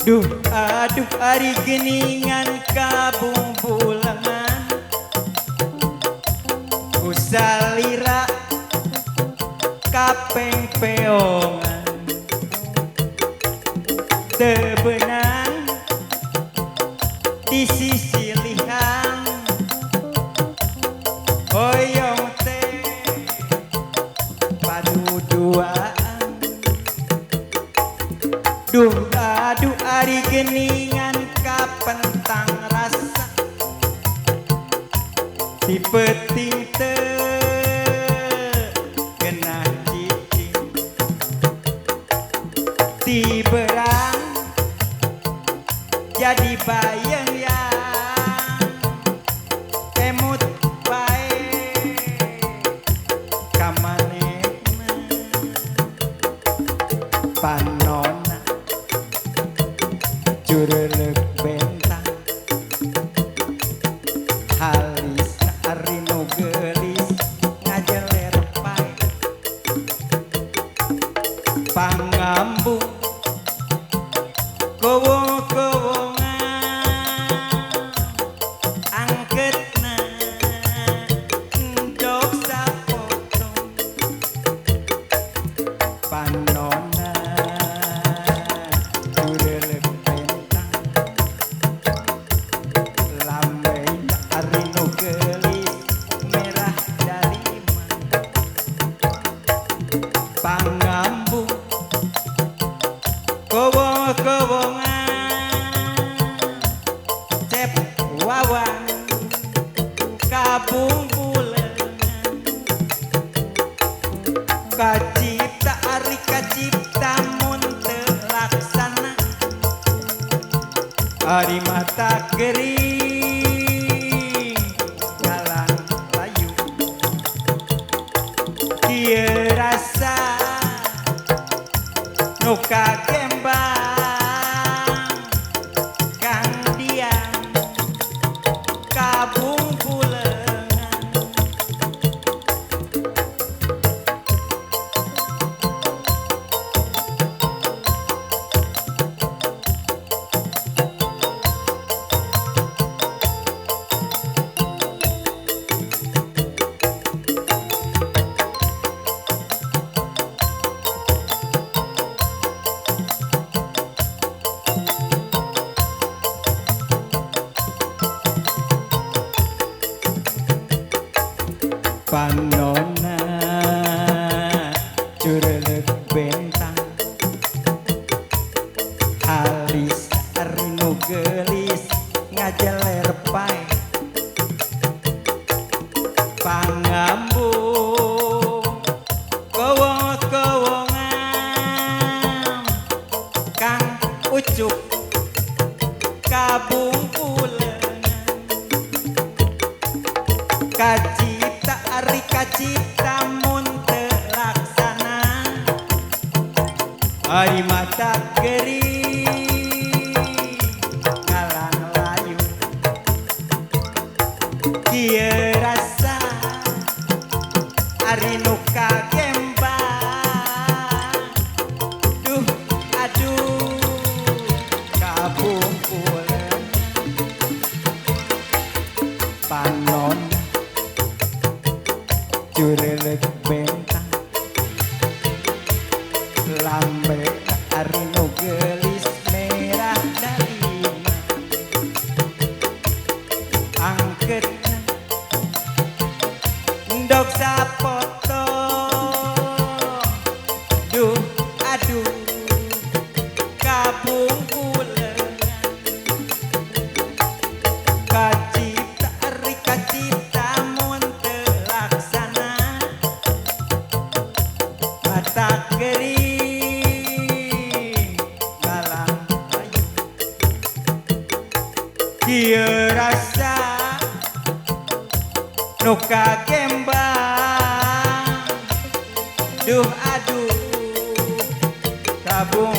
Duh aduh ari geningan kabungbulengan kusalira kapengpeongan teu beunang di sisilihan hoyong teh paduduaan. Duh aduh ari geningan kapentang rasa di peuting teu genah cicing ti berang jadi bayang yang emut bae ka manehna panona cureuleuh bentang halisna ari nu geulis ngajeler pae pangambung kowong-kowongan angketna endog sapotong panona cureuleuh bentang lambe ari nu geulis merah dalima pangambung kowong-kowongan cep wawan kabungbulengan kacipta ari kacipta mun teu laksana ari mata gering ngalang layu kieu rasa nu kagembang kang diam kabungbulengan. Panona cureuleuh bentang halis ari nu geulis ngajeler pae pangambung kowong-kowongan kang ucuk kabungbulengan kacipta ari kacipta mun teu laksana ari mata gering ngalang layu kieu rasa ari nu kagembang duh aduh kabungbulengan panona cureuleuh bentang lambe ari nu geulis merah dalima angketna endog sapotong duh aduh kabungbulengan kacipta ari kacipta mun teu laksana mata gering ngalang layu kieu rasa nu kagembang duh aduh kabung.